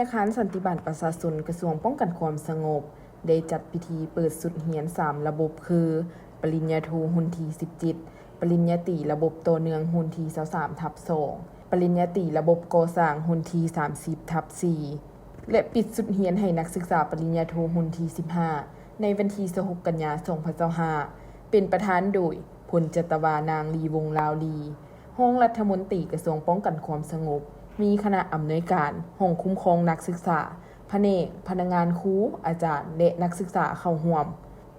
ທະນາຄານສັນຕິບານປະຊາຊົນ ກະຊວງປ້ອງກັນຄວາມສະຫງົບ ໄດ້ຈັດພິທີເປີດຊຸດຮຽນສາມລະບົບ ຄື ປະລິນຍາໂທຮຸ່ນທີສິບເຈັດ, ປະລິນຍາຕີລະບົບຕໍ່ເນື່ອງຮຸ່ນທີຊາວສາມທັບສອງ, ປະລິນຍາຕີລະບົບກໍ່ສ້າງຮຸ່ນທີສາມສິບທັບສີ່ ແລະ ປິດຊຸດຮຽນໃຫ້ນັກສຶກສາປະລິນຍາໂທຮຸ່ນທີສິບຫ້າ ໃນວັນທີຊາວຫົກ ກັນຍາ ສອງພັນຊາວຫ້າ ເປັນປະທານໂດຍ ພົນຈັດຕະວາ ນາງ ລີວົງ ລາວລີ ຮອງລັດຖະມົນຕີກະຊວງປ້ອງກັນຄວາມສະຫງົບ, ມີຄະນະອຳນວຍການ, ຫ້ອງຄຸ້ມຄອງນັກສຶກສາ, ພະແນກ, ພະນັກງານຄູ, ອາຈານ ແລະ ນັກສຶກສາເຂົ້າຮ່ວມ.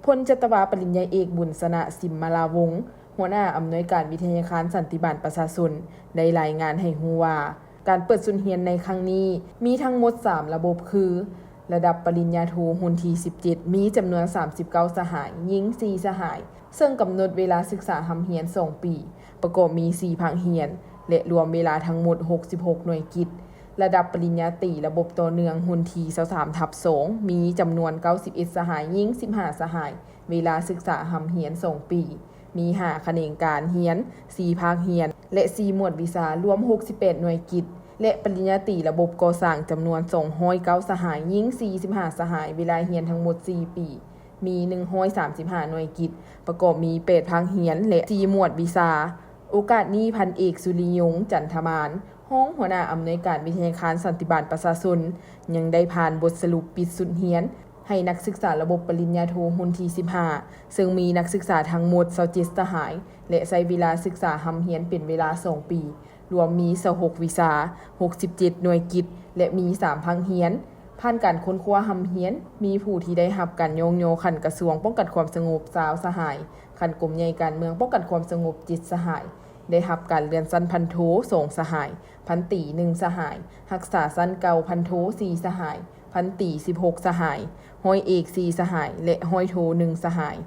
ພົນຈັດຕະວາ ປະລິນຍາເອກ ບຸນຊະນະ ສິມມະລາວົງ ຫົວໜ້າອຳນວຍການວິທະຍາຄານສັນຕິບານປະຊາຊົນ ໄດ້ລາຍງານໃຫ້ຮູ້ວ່າ ການເປີດຊຸດຮຽນໃນຄັ້ງນີ້ ມີທັງໝົດສາມລະບົບ ຄື ລະດັບປະລິນຍາໂທຮຸ່ນທີສິບເຈັດ ມີຈຳນວນສາມສິບເກົ້າສະຫາຍ, ຍິງສີ່ສະຫາຍ, ເຊິ່ງກຳນົດເວລາສຶກສາຮ່ຳຮຽນສອງປີ, ປະກອບມີສີ່ພາກຮຽນ ແລະ ລວມເວລາທັງໝົດຫົກສິບຫົກໜ່ວຍກິດ. ລະດັບປະລິນຍາຕີລະບົບຕໍ່ເນື່ອງຮຸ່ນທີຊາວສາມທັບສອງ ມີຈຳນວນເກົ້າສິບເອັດສະຫາຍ, ຍິງສິບຫ້າສະຫາຍ, ເວລາສຶກສາຮ່ຳຮຽນສອງປີ, ມີຫ້າຂະແໜງການຮຽນ, ສີ່ພາກຮຽນ ແລະ ສີ່ໝວດວິຊາ, ລວມຫົກສິບແປດໜ່ວຍກິດ ແລະ ປະລິນຍາຕີລະບົບກໍ່ສ້າງ ຈຳນວນສອງຮ້ອຍເກົ້າສະຫາຍ, ຍິງສີ່ສິບຫ້າສະຫາຍ, ເວລາຮຽນທັງໝົດສີ່ປີ, ມີໜຶ່ງຮ້ອຍສາມສິບຫ້າໜ່ວຍກິດ, ປະກອບມີແປດພາກຮຽນ ແລະ ສີ່ໝວດວິຊາ. ໂອກາດນີ້ ພັນເອກ ສຸລິຍົງ ຈັນທະມານ ຮອງຫົວໜ້າອຳນວຍການວິທະຍາຄານສັນຕິບານປະຊາຊົນ ຍັງໄດ້ຜ່ານບົດສະຫຼຸບປິດຊຸດຮຽນ ໃຫ້ນັກສຶກສາລະບົບປະລິນຍາໂທຮຸ່ນທີສິບຫ້າ ເຊິ່ງມີນັກສຶກສາທັງໝົດຊາວເຈັດສະຫາຍ ແລະ ໃຊ້ເວລາສຶກສາຮ່ຳຮຽນເປັນເວລາສອງປີ, ລວມມີຊາວຫົກວິຊາ, ຫົກສິບເຈັດໜ່ວຍກິດ ແລະ ມີສາມພາກຮຽນ. ຜ່ານການຄົ້ນຄວ້າຮ່ຳຮຽນ, ມີຜູ້ທີ່ໄດ້ຮັບການຍ້ອງຍໍຂັ້ນກະຊວງປ້ອງກັນຄວາມສະຫງົບຊາວສະຫາຍ, ຂັ້ນກົມໃຫຍ່ການເມືອງປ້ອງກັນຄວາມສະຫງົບເຈັດສະຫາຍ, ໄດ້ຮັບການເລື່ອນຊັ້ນພັນໂທສອງສະຫາຍ, ພັນຕີໜຶ່ງສະຫາຍ, ຮັກສາຊັ້ນເກົ່າພັນໂທສີ່ສະຫາຍ, ພັນຕີສິບຫົກສະຫາຍ, ຮ້ອຍເອກສີ່ສະຫາຍ ແລະ ຮ້ອຍໂທໜຶ່ງສະຫາຍ.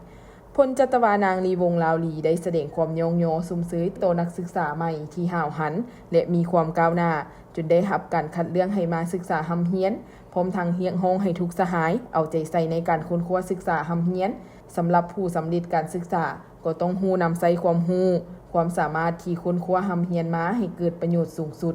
ພົນຈັດຕະວາ ນາງ ລີວົງ ລາວລີ ໄດ້ສະແດງຄວາມຍ້ອງຍໍຊົມເຊີຍຕໍ່ນັກສຶກສາໃໝ່ທີ່ຫ້າວຫັນ ແລະ ມີຄວາມກ້າວໜ້າ, ຈົນໄດ້ຮັບການຄັດເລືອກໃຫ້ມາສຶກສາຮ່ຳຮຽນ, ພ້ອມທັງຮຽກຮ້ອງໃຫ້ທຸກສະຫາຍເອົາໃຈໃສ່ໃນການຄົ້ນຄວ້າສຶກສາຮ່ຳຮຽນ. ສຳລັບຜູ້ສຳເລັດການສຶກສາ ກໍຕ້ອງຮູ້ນຳໃຊ້ຄວາມຮູ້, ຄວາມສາມາດທີ່ຄົ້ນຄວ້າຮ່ຳຮຽນມາໃຫ້ເກີດປະໂຫຍດສູງສຸດ.